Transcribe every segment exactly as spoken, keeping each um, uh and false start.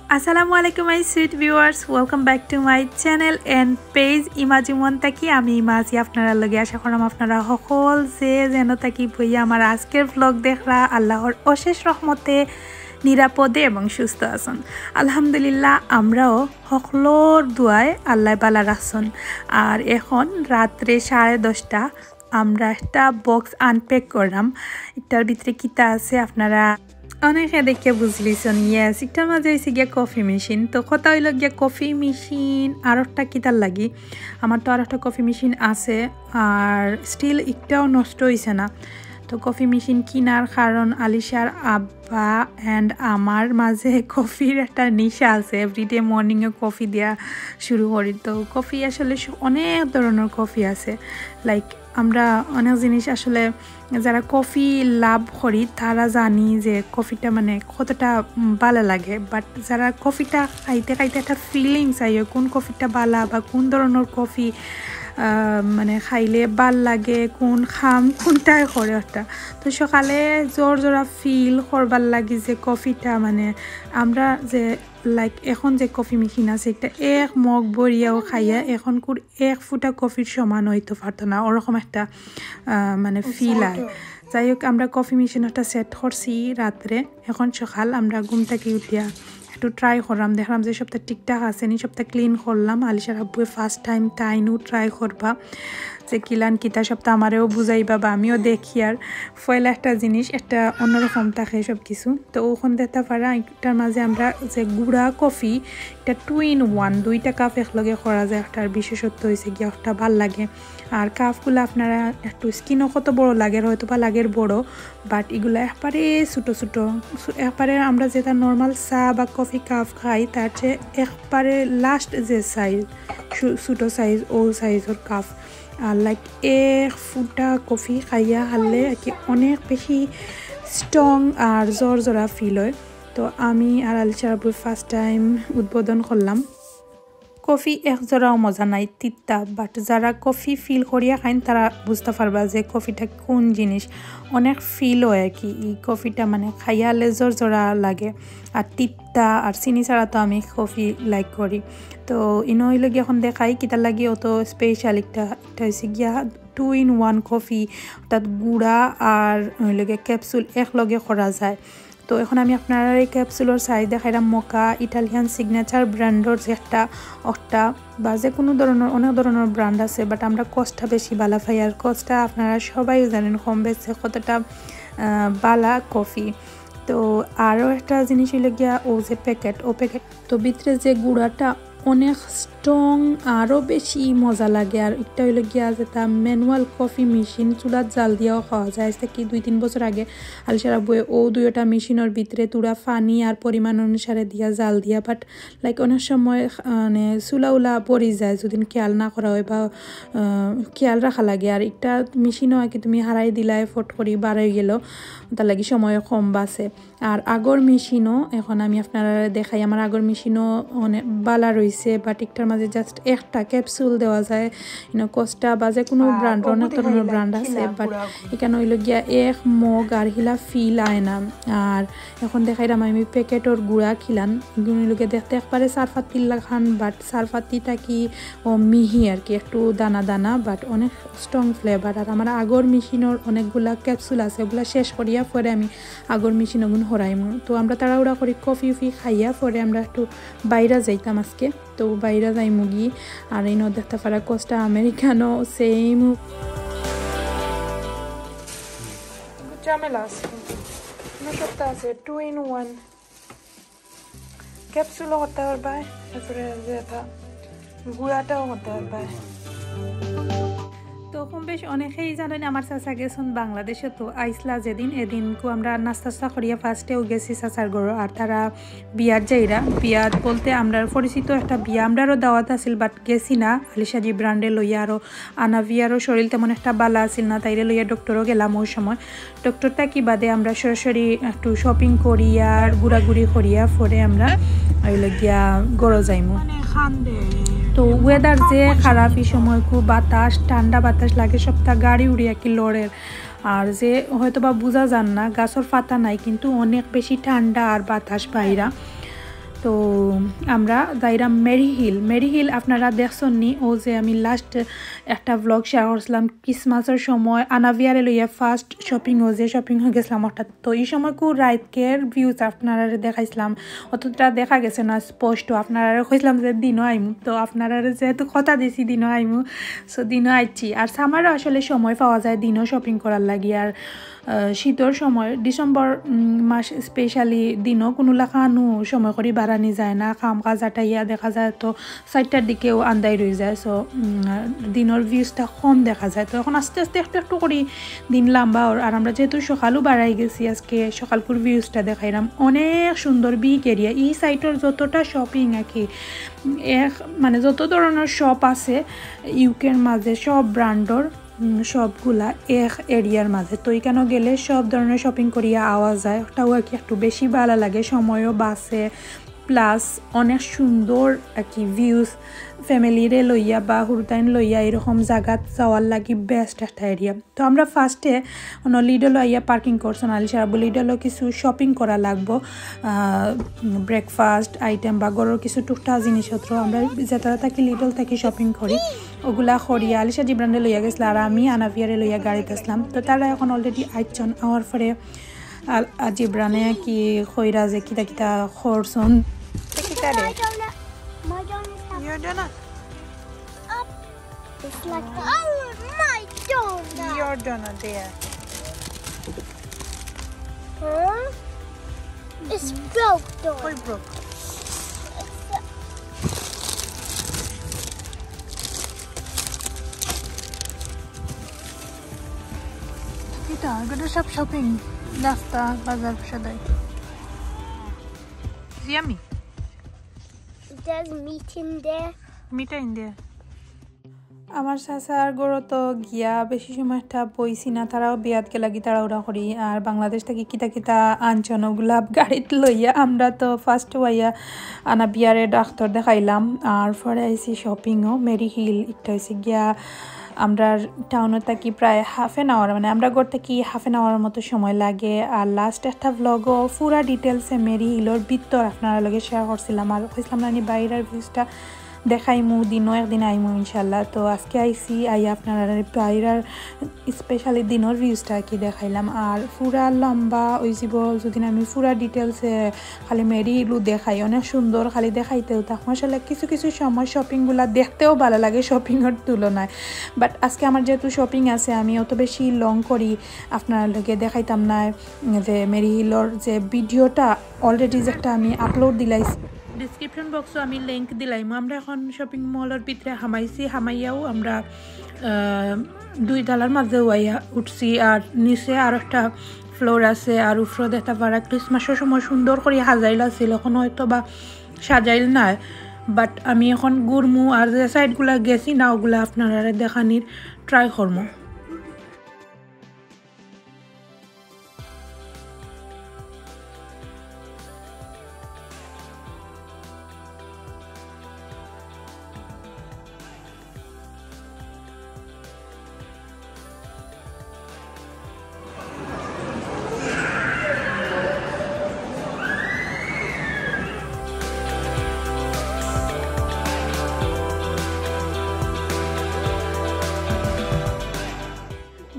আসসালামু আলাইকুম my sweet viewers, welcome back to my channel and page ইমা জীবন থাকি। আমি ইমা আছি আপনারার লগে। আশা করলাম আপনারা সকল যে যেন থাকি বইয়া আমার আজকের ব্লগ দেখরা আল্লাহর অশেষ রহমতে নিরাপদে এবং সুস্থ আছেন। আলহামদুলিল্লাহ, আমরাও সকলর দোয়ায় আল্লাহ বালা রাখছেন। আর এখন রাত্রে সাড়ে দশটা, আমরা একটা বক্স আনপ্যাক করলাম। এটার ভিতরে কিতা আছে আপনারা অনেকে দেখে বুঝলিছেন। ইয়েস, এটার মাঝে হয়েছে গিয়া কফি মেশিন। তো কথা হইল গিয়া কফি মেশিন আর একটা কিতার লাগি, আমার তো আর একটা কফি মেশিন আছে, আর স্টিল একটাও নষ্ট হয়েছে না। তো কফি মেশিন কিনার কারণ আলিশার আব্বা অ্যান্ড আমার মাঝে কফির একটা নেশা আছে। এভরিডে মর্নিংয়ে কফি দেওয়া শুরু করি। তো কফি আসলে সু- অনেক ধরনের কফি আছে। লাইক আমরা অনেক জিনিস আসলে যারা কফি লাভ করি তারা জানি যে কফিটা মানে কতটা উম, ভালো লাগে, বাট যারা কফিটা খাইতে খাইতে একটা ফিলিংস আইয় কোন কফিটা বালা বা কোন ধরনের কফি আহ, মানে খাইলে ভাল লাগে, কোন খাম কোনটায় করে ওটা। তো সকালে জোর জোরা ফিল করবার লাগি যে কফিটা মানে আমরা যে লাইক এখন যে কফি মেশিন আছে একটা এক মগ ভরিয়াও খাইয়া এখন কুর এক ফুটা কফির সমান হইতো পারতো না, ওরকম একটা আহ, মানে ফিল আয়। যাই হোক, আমরা কফি মেশিন একটা সেট করছি রাত্রে। এখন সকাল আমরা ঘুম থাকি উঠিয়া একটু ট্রাই করলাম, দেখলাম যে সবটা ঠিকঠাক আছে নি, সবটা ক্লিন করলাম। আলিশার আব্বুয়ে ফার্স্ট টাইম তাইনও ট্রাই করবা যে কিলান কিতা, সবটা আমারেও বুঝাইবা বা আমিও দেখি। আর পয়লা একটা জিনিস, একটা অন্যরকম থাকে সব কিছু। তো ওখান দেখতে পারা একটার মাঝে আমরা যে গুঁড়া কফি, এটা টু ইন ওয়ান, দুইটা কাপ একলগে করা যায়। একটার বিশেষত্ব হয়েছে গিয়া একটা ভাল লাগে। আর কাপগুলো আপনারা একটু স্কিনও কত বড় লাগের, হয়তো বা লাগের বড়, বাট এগুলা একবারে ছোটো ছোটো। সু- একবারে আমরা যেটা নর্মাল চা বা কফি কাপ খাই তার চেয়ে একবারে লাস্ট যে সাইজ, ছোটো সাইজ, ও সাইজর কাপ। আর লাইক এক ফুটা কফি খাইয়া হারলে আর কি অনেক বেশি স্ট্রং আর জোর জোরা ফিল হয়। তো আমি আর আলিশার আব্বুয়ে ফার্স্ট টাইম উদ্বোধন করলাম। কফি এক জোড়াও মজা নাই, তিতা, বাট যারা কফি ফিল করিয়া খাইন তারা বুঝতে পারবা যে কফিটা কোন জিনিস। অনেক ফিল হয় আর কি এই কফিটা, মানে খাইয়া লেজর জোড়া লাগে। আর তিতা আর চিনি ছাড়া তো আমি কফি লাইক করি। তো ইনো হইল গিয়া এখন দেখাই কিতার লাগি অত স্পেশাল একটা, একটা হয়েছে গিয়া টু ইন ওয়ান কফি, অর্থাৎ গুঁড়া আর হইল গিয়া ক্যাপসুল এক লগে করা যায়। তো এখন আমি আপনারা এই ক্যাপসুলর সাইজ দেখাইলাম। মোকা ইটালিয়ান সিগনেচার ব্র্যান্ডর যে একটা, একটা বা যে কোনো ধরনের, অনেক ধরনের ব্র্যান্ড আছে, বাট আমরা কস্টা বেশি বালা পাই। আর কস্টা আপনারা সবাই জানেন কম বেশি কতটা আহ, বালা কফি। তো আরও একটা জিনিস হইল গিয়া ও যে প্যাকেট, ও প্যাকেট তো ভিতরে যে গুঁড়াটা অনেক স্ট্রং, আরও বেশি মজা লাগে। আর একটা হইল গিয়া যেটা ম্যানুয়াল কফি মেশিন, চুলাত জাল দিয়াও খাওয়া যায়। আজ থেকে দুই তিন বছর আগে আলিশার আব্বুয়ে ও দুইটা মেশিনর ভিতরে তুড়া পানি আর পরিমাণ অনুসারে দিয়া জাল দিয়া, বাট লাইক অনেক সময় আহ, মানে চুলা উলা পড়ি যায় যদি খেয়াল না করা হয় বা আহ, খেয়াল রাখা লাগে। আর একটা মেশিনও আর কি তুমি হারাই দিলায় ফট করি বারই গেল, তার লাগি সময় কম বাঁচে। আর আগর মেশিনও এখন আমি আপনারা দেখাই, আমার আগর মেশিনও অনেক বালা রইছে, বাট একটার মাঝে জাস্ট একটা ক্যাপসুল দেওয়া যায়। ইনো কস্টা বা যে কোনো ব্র্যান্ড, অনেক ধরনের ব্র্যান্ড আছে, বাট এখানে হইল গিয়া এক মগ আর হিলা ফিল আয় না। আর এখন দেখাইলাম আমি প্যাকেটর গুঁড়া খিলান, এগুলো হইল গিয়া দেখতে একবারে চারপাতির লাখান, বাট চারপাতি থাকি ও মিহি আর কি, একটু দানা দানা, বাট অনেক স্ট্রং ফ্লেভার। আর আমার আগর মেশিনর অনেকগুলা ক্যাপসুল আছে, ওগুলা শেষ করিয়া পরে আমি আগর মেশিন ওগুন হরাইমু। তো আমরা তাড়াহুড়া করি কফি উফি খাইয়া পরে আমরা একটু বাইরা যাইতাম আজকে। তো বাইরা যাইমুগি। আর এই নদে দেখতে পারা কস্টা আমেরিকানো সেম। ঝামেলা আছে কিন্তু। কোনো সবটা আছে, টু ইন ওয়ান। ক্যাপসুলও করতে পারবায়, তারপরে যে এটা গুঁড়াটাও করতে পারবায়। তো কম বেশ অনেকেই জানইন আমার চাচা গেছইন বাংলাদেশে। তো আইসলা যেদিন, এদিনকু আমরা নাস্তা টাস্তা করিয়া ফার্স্টেও গেছি চাচার ঘরো। আর তারা বিয়াত যাইরা, বিয়াত বলতে আমরার পরিচিত একটা বিয়া, আমরারও দাওয়াত আছিল, বাট গেছি না। আলিশা জিব্রানরে লইয়া, আরও আনাভিয়ারও শরীর তেমন একটা বালা আছিল না, তাইরে লইয়া ডক্টরও গেলাম ওই সময়। ডক্টর থাকি বাদে আমরা সরাসরি একটু শপিং করিয়া আর ঘুরাঘুরি করিয়া পরে আমরা অইলো গিয়া ঘরো যাইমু। তো ওয়েদার যে খারাপ, ই সময় খুব বাতাস, ঠান্ডা বাতাস লাগে, সবটা গাড়ি উড়িয়া কি লড়ের। আর যে হয়তো বা বুঝা যার না, গাছর পাতা নাই, কিন্তু অনেক বেশি ঠান্ডা আর বাতাস বাইরা। তো আমরা যাইরাম মেরি হিল। মেরি হিল আপনারা দেখছইন নি? ও যে আমি লাস্ট একটা ব্লগ শেয়ার করছিলাম, ক্রিসমাসর সময় আনাভিয়ারে লইয়া ফার্স্ট শপিং, ও যে শপিং হয়ে গেছিলাম হঠাৎ। তো এই সময় খুব রাইতকের ভিউজ আপনারারে দেখাইছিলাম, অতটা দেখা গেছে না স্পষ্ট। আপনারারে কইছিলাম যে দিনও আইমু, তো আপনারারে যেহেতু কথা দিছি দিনও আইমু, সো দিনও আইছি। আর সামারও আসলে সময় পাওয়া যায় দিনও শপিং করার লাগি। আর আহ, শীতর সময়, ডিসেম্বর, উম, মাস স্পেশালি দিনও কোনো লাখানও সময় করি বারানি যায় না। কাম কাজ আটাইয়া দেখা যায় তো চাইরটার দিকেও আন্দাই রয়ে যায়। সো, উম, দিনর ভিউজটা কম দেখা যায়। তো এখন আস্তে আস্তে একটু একটু করি দিন লম্বা অর। আর আমরা যেহেতু সকালও বাড়াই গেছি, আজকে সকালকুর ভিউজটা দেখাইলাম। অনেক সুন্দর বিগ এরিয়া। এই সাইটর যতটা শপিং আর কি, এক মানে যত ধরনের শপ আছে ইউকের মাঝে, সব ব্র্যান্ডর উম, সবগুলা এক এরিয়ার মাঝে। তো এখানো গেলে সব ধরনের শপিং করিয়া আওয়া যায়। ওটাও আর কি একটু বেশি ভালা লাগে, সময়ও বাঁচে, প্লাস অনেক সুন্দর আর কি ভিউজ। ফ্যামিলিরে লইয়া বা হুরুতাইন লইয়া এরকম জাগাত যাওয়ার লাগি বেস্ট একটা এরিয়া। তো আমরা ফার্স্টে অন্য লিডলো আইয়া পার্কিং করছইন, আলিশার আব্বু লিডলো কিছু শপিং করা লাগবো, ব্রেকফাস্ট আইটেম বা ঘরর কিছু টুকটাক জিনিসপত্র। আমরা যেটা থাকি লিডল থাকি শপিং করি, ওগুলা করিয়া আলিশা জিব্রানরে লইয়া গেছিলা, আর আমি আনাভিয়ারে লইয়া গাড়িত আসলাম। তো তারা এখন অলরেডি আইছইন, আওয়ার পরে আল-, আ, জিব্রানে কি কইরা যে কিতা কিতা করছইন। কিতা রে? My donut. My donut. Your donut? Up. It's like, oh, my donut. Your donut there. Huh? It's broke, though. কই broke? It's, uh, কিতা, এগুলো সব শপিং, নাস্তা, বাজার সদাই। Yummy. There's meat in there. Meat in there. আমার চাচার ঘরো তো গিয়া বেশি সময় একটা বইছি না, তারাও বিয়াত গেলাগি তাড়াহুড়া করি। আর বাংলাদেশ থাকি কিতা কিতা আনছইন ওগুলা গাড়িত লইয়া। আমরা তো ফার্স্ট ওয়াইয়া আনাভিয়ারে ডাক্তার দেখাইলাম, আর পরে আইছি শপিংও। মেরি হিল একটা হইছে গিয়া আমরার টাউন থাকি প্রায় হাফ অ্যান আওয়ার, মানে আমরা ঘর থাকি হাফ অ্যান আওয়ারর মতো সময় লাগে। আর লাস্ট একটা ব্লগও পুরা ডিটেলসে মেরি হিলর ভিতর আপনারার লগে শেয়ার করছিলাম, আর কইছিলাম না নি বাইরের ভিউজটা দেখাইমু, দিনও একদিন আইমু ইনশাল্লাহ। তো আজকে আইছি, আইয়া আপনারারে বাইরের স্পেশালি দিনর ভিউজটা আর কি দেখাইলাম। আর পুরা লম্বা অইযিবো যদি আমি পুরা ডিটেলসে খালি মেরি হিলউ দেখাই, অনেক সুন্দর, খালি দেখাইতেও থাকমু। আসলে কিছু কিছু সময় শপিংগুলা দেখতেও ভালা লাগে শপিংর তুলনায়। বাট আজকে আমার যেহেতু শপিং আছে, আমি অত বেশি লং করি আপনারার লগে দেখাইতাম না যে মেরি হিলর যে ভিডিওটা অলরেডি যে একটা আমি আপলোড দিলাইছি, ডিসক্রিপশন বক্সো আমি লিংক দিলাইমু। আমরা এখন শপিং মলর ভিতরে হামাইছি, হামাইয়াও আমরা, আহ, দুই তালার মাঝে আইয়া উঠছি। আর নিচে আর একটা ফ্লোর আছে, আর উপরে দেখতা পারা ক্রিসমাসর সময় সুন্দর করি সাজাইল আছিল, এখন হয়তো বা সাজাইল নাই। বাট আমি এখন ঘুরমু, আর যে সাইডগুলা গেছি না, ওগুলা আপনারারে দেখানির ট্রাই করমু।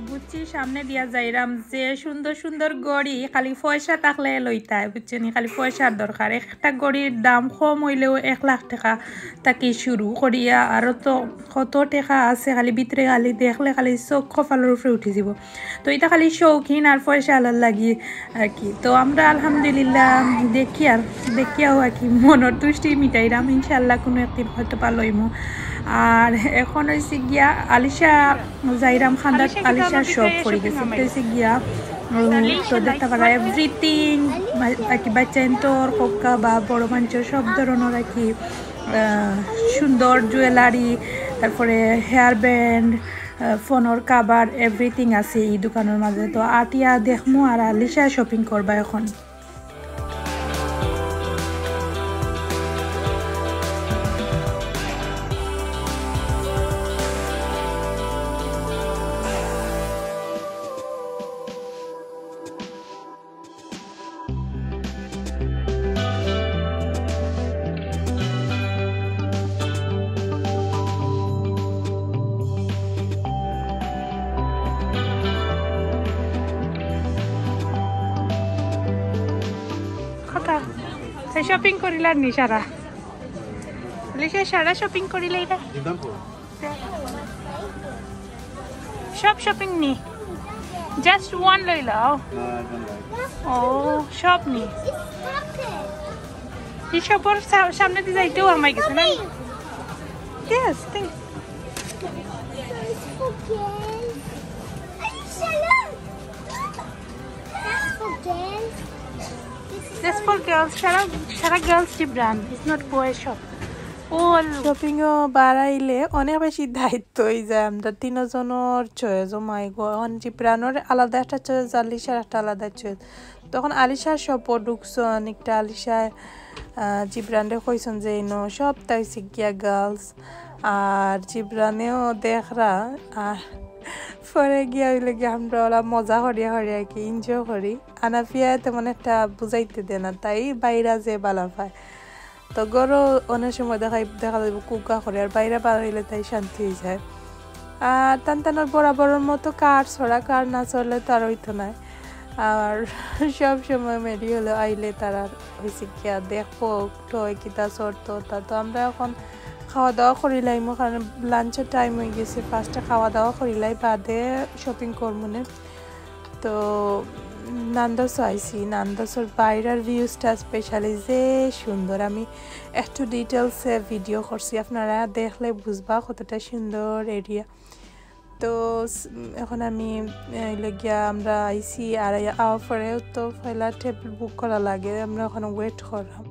বুঝছি, সামনে দিয়া যাইরাম যে সুন্দর সুন্দর ঘড়ি, খালি পয়সা থাকলে লইতায়, বুঝছইন নি? খালি পয়সার দরকার। একটা ঘড়ির দাম কম অইলেও এক লাখ টেকা থাকি শুরু করিয়া আরও তো কত টেকা আছে, খালি ভিতরে খালি দেখলে খালি চোখ কপালর উপরে উঠি যিবো। তো ইটা খালি শৌখিন আর পয়সাআলার লাগি আর কি। তো আমরা আলহামদুলিল্লাহ দেখি আর দেখিয়াও আর কি মনর তুষ্টি মিটাইরাম। ইনশাআল্লাহ কুনু একদিন হয়তো বা লইমু। আর এখন হইছে গিয়া আলিশা যাইরাম খান্দাত, আলিশা আলিশা সব পড়ি গেছে। এটা হইছে গিয়া, উম, তো দেখতে পারা এভরিথিং, বাচ্চা ইন্তর কোকা বা বড় মানুষের সব ধরনের আর কি, আহ, সুন্দর জুয়েলারি, তারপরে হেয়ার ব্যান্ড, ফোনের কভার, এভরিথিং আছে এই দোকানের মাঝে। তো আটিয়া দেখমু আর আলিশা শপিং করবা এখন। কথা, তাই শপিং করিলার নি সারা? লিসা, সারা শপিং করিলে এটা? সব শপিং নি, জাস্ট ওয়ান লইলাও। ও, সব নি। এই সবর সা-, সামনে দিয়ে যাইতেও আমায় গেছে না? Yes, thank. Just for girls, Sara, Sara girls Jibran, it's not boy shop. ও, শপিংও বাড়াইলে অনেক বেশি দায়িত্ব হয়ে যায়। আমরা তিনজনের চয়েস, ও মাই গো, এখন জিব্রানোর আলাদা একটা চয়েস, আলিশার একটা আলাদা চয়েস। তখন আলিশার শপও ঢুকছন, একটা আলিশায়, আহ, জিব্রানরে কইছন যে ইনো সবটা হইছে গিয়া গার্লস, আর জিব্রানেও দেখরা, আর পরে গিয়া হইলে গিয়া আমরা ওরা মজা করিয়া করিয়া কি এনজয় করি। আনাফিয়া তেমন একটা বুঝাইতে দেয় না, তাই বাইরা যে বালা পায়। তো ঘরো অনেক সময় দেখা, দেখা যাইব কুকা করে, আর বাইরে বার হইলে তাই শান্তি হয়ে যায়। আর তান তানোর বরাবরের মতো কার ছড়া, কার না চলে তার হইতো না। আর সব সময় মেডি হলো আইলে তারা হয়েছে গিয়া দেখবো টয় কিতা চড়তো তা। তো আমরা এখন খাওয়া দাওয়া করিলাইমু, কারণ লাঞ্চের টাইম হয়ে গেছে। ফার্স্টে খাওয়া দাওয়া করিলাই, বাদে শপিং করমুনে। তো নান্দোসো আইছি, নান্দোসোর বাইরের ভিউজটা স্পেশালি যে সুন্দর। আমি একটু ডিটেলসে ভিডিও করছি, আপনারা দেখলে বুঝবা কতটা সুন্দর এরিয়া। তো স-, এখন আমি, এ, হইলো গিয়া আমরা আইছি, আর আই-, আওয়ার পরে তো পয়লা টেবিল বুক করা লাগে, আমরা ওখানে ওয়েট করলাম।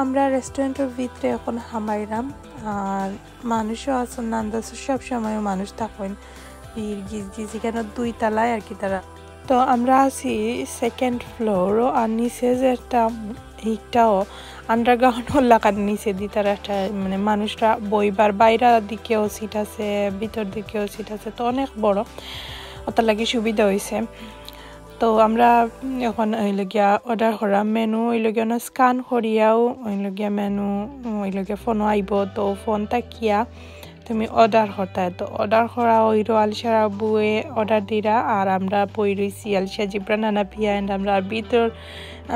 আমরা রেস্টুরেন্টের ভিতরে এখন হামাইরাম, আর মানুষও আছেন, নান্দোসো সব সময় মানুষ থাকেন, ভিড় গিজ গিজ, এখানে দুই তলায় আর কি তারা। তো আমরা আছি সেকেন্ড ফ্লোরও, আর নিচে যে একটা ইটাও আন্ডারগ্রাউন্ড লাগার নিচে দি তারা একটা, মানে, মানুষরা বইবার বাইরের দিকেও সিট আছে, ভিতর দিকেও সিট আছে, তো অনেক বড়, ওটার লাগি সুবিধা হয়েছে। তো আমরা এখন হইল গিয়া অর্ডার করা মেনু হইল গিয়া না স্ক্যান করিয়াও হইল গিয়া মেনু হইল গিয়া ফোনও আইব। তো ফোন থাকিয়া তুমি অর্ডার করতায়। তো অর্ডার করা হইল, আলিশার আব্বুয়ে অর্ডার দিরা, আর আমরা বই রইছি আলিশা জিব্রান আনাফিয়া, and আমরা ভিতর,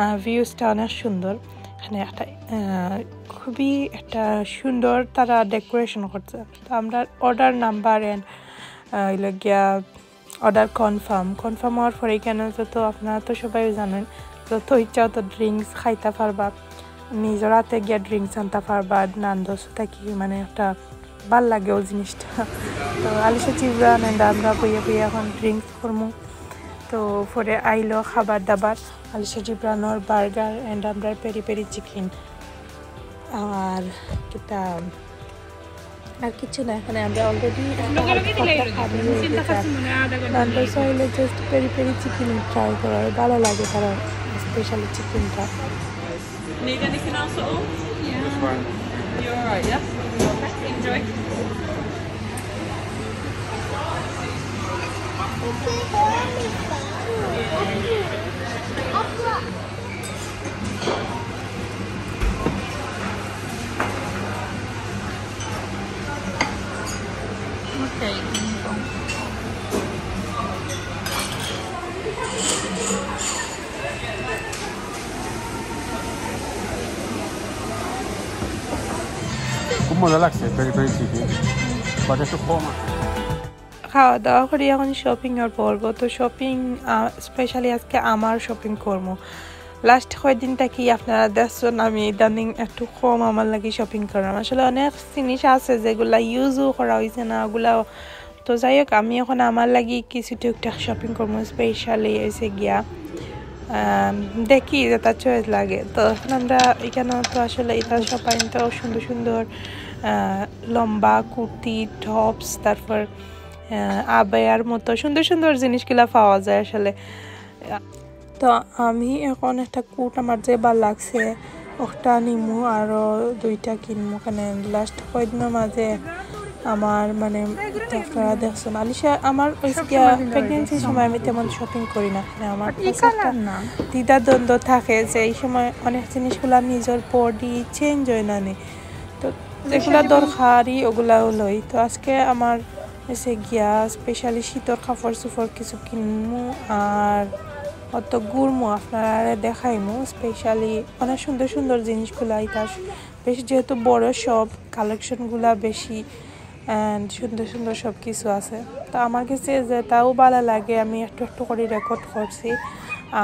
আহ, ভিউজটা অনেক সুন্দর। এখানে একটা, আহ, খুবই একটা সুন্দর তারা ডেকোরেশন করছে। তো আমরা অর্ডার নাম্বার and, আহ, হইল গিয়া অর্ডার কনফার্ম, কনফার্ম হওয়ার পরে এখানে যত, আপনারা তো সবাই জানেন, যত ইচ্ছা অত ড্রিঙ্কস খাইতা পারবা, নিজের হাতে গিয়া ড্রিঙ্কস আনতা পারবা, নান্দোসো থাকি মানে একটা ভালা লাগে ও জিনিসটা। তো আলিশা জিবরান and আমরা বইয়া বইয়া এখন ড্রিঙ্কস করমু। তো পরে আইলো খাবার দাবার, আলিশা জিবরানোর বার্গার and আমরার পেরি পেরি চিকেন। আর কিতা, আর কিছু না, এখানে আমরা অলরেডি সহলে just peri peri chicken try করার, ভালা লাগে তারার স্পেশালি চিকেনটা। Need anything else at all? That's fine. You're all right, yeah? Okay, enjoy. Okay. খুব মজা লাগছে পেরি পেরি চিকেন, বাট একটু কম আছে। খাওয়া দাওয়া করি এখন শপিংয়ের পর্ব। তো শপিং, স্পেশালি আজকে আমার শপিং করমু। লাস্ট কয়দিন থাকি আপনারা দেখছইন আমি ইদানিং একটু কম আমার লাগি শপিং করলাম। আসলে অনেক জিনিস আছে যেগুলা ইউজও করা হইছে না, ওগুলা। তো যাই হোক, আমি এখন আমার লাগি কিছু টুকটাক শপিং করমু, স্পেশালি হইছে গিয়া, আম, দেখি যেটা চয়েস লাগে। তো এখন আমরা এখানে তো আসলে এটা শপ আইন তো সুন্দর সুন্দর, আহ, লম্বা কুর্তি, টপস, তারপর, আহ, আবায়ার মতো সুন্দর সুন্দর জিনিসগুলা পাওয়া যায় আসলে। তো আমি এখন একটা কোট আমার যে ভালা লাগছে, ওটা নিমু, আরও দুইটা কিনমু। কেন লাস্ট কয়দিনের মাঝে আমার মানে, তো আপনারা দেখছইন, আলিশা আমার ওই প্রেগনেন্সির সময় আমি তেমন শপিং করি না। কেন আমার কাছে একটা দ্বিধাদ্বন্দ্ব থাকে যে এই সময় অনেক জিনিসগুলা নিজের বডি চেঞ্জ হয় না নি, তো যেগুলা দরকারি ওগুলাও লই। তো আজকে আমার হইছে গিয়া স্পেশালি শীতর কাপড় চোপড় কিছু কিনমু আর অত ঘুরমু, আপনারারে দেখাইমু। স্পেশালি অনেক সুন্দর সুন্দর জিনিসগুলা, এটা বেশ যেহেতু বড় শপ, কালেকশনগুলা বেশি and সুন্দর সুন্দর সব কিছু আছে। তো আমার কাছে যেটাও ভালা লাগে আমি একটু একটু করি রেকর্ড করছি,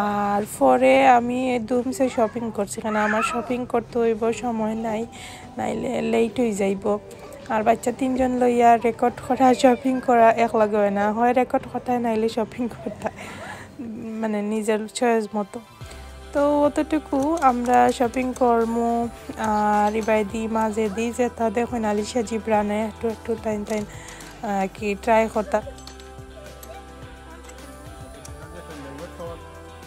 আর পরে আমি ধুমসে শপিং করছি, কারণ আমার শপিং করতে হইব, সময় নাই, নাইলে লেট হয়ে যাইব। আর বাচ্চা তিনজন লইয়া রেকর্ড করা, শপিং করা এক লগে হয় না, হয় রেকর্ড করতে হয়, নাইলে শপিং করতে হয়, মানে নিজের চয়েস মতো। তো অতটুকু আমরা শপিং করমু। আর ইবায়দি মাঝেদি যেটা দেখইন আলিশা জিবরানে একটু একটু টাইম টাইম, আহ, কি ট্রাই করতা।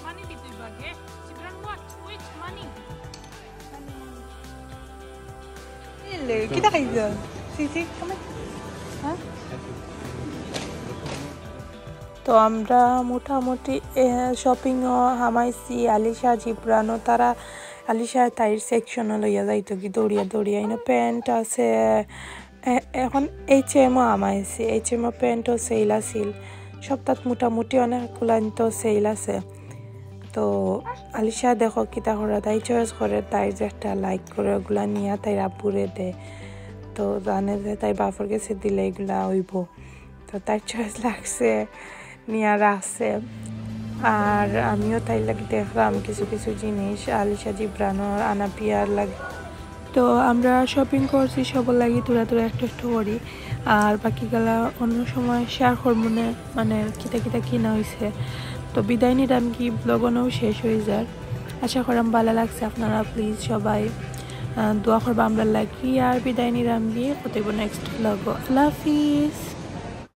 Money dito yung bag eh. Si Bran, what? Wait, money. Hello, kita kayo dyan. Sisi, come on. Huh? তো আমরা মোটামুটি, এ, শপিংও হামাইছি। আলিশা জিবরানও তারা, আলিশা তাইর সেকশনও লইয়া যাইতো কি দৌড়িয়া দৌড়িয়া। ইনো প্যান্ট আছে, এ-, এখন এইচ এমও হামাইছি, এইচ এমও প্যান্টও সেল আছিল। সপ্তাহ মোটামুটি অনেকগুলান তো সেল আছে। তো আলিশা দেখো কিতা করে, তাই চয়েস করে, তাই যেটা লাইক করে ওগুলা নিয়া তাই আব্বুরে দে। তো জানে যে তাই বাপর গেছে দিলে এগুলা হইব। তো তাই চয়েস লাগছে, নিয়া রাখছে। আর আমিও তাই লাগি দেখলাম কিছু কিছু জিনিস, আলিশা জিবরানোর আনাপিয়ার লাগে। তো আমরা শপিং করছি সবার লাগি থুড়া থুড়া একটু একটু করি, আর বাকিগুলা অন্য সময় শেয়ার করবো নে, মানে কিতা কিতা কিনা হইছে। তো বিদায় নিলাম কি, ব্লগ অনেও শেষ হয়ে যার। আশা করাম ভালা লাগছে আপনারা, প্লিজ সবাই, আহ, দোয়া করবা আমরা লাগি। আর বিদায় নিলাম কি, কত নেক্সট ব্লগ। আল্লাহ হাফিজ।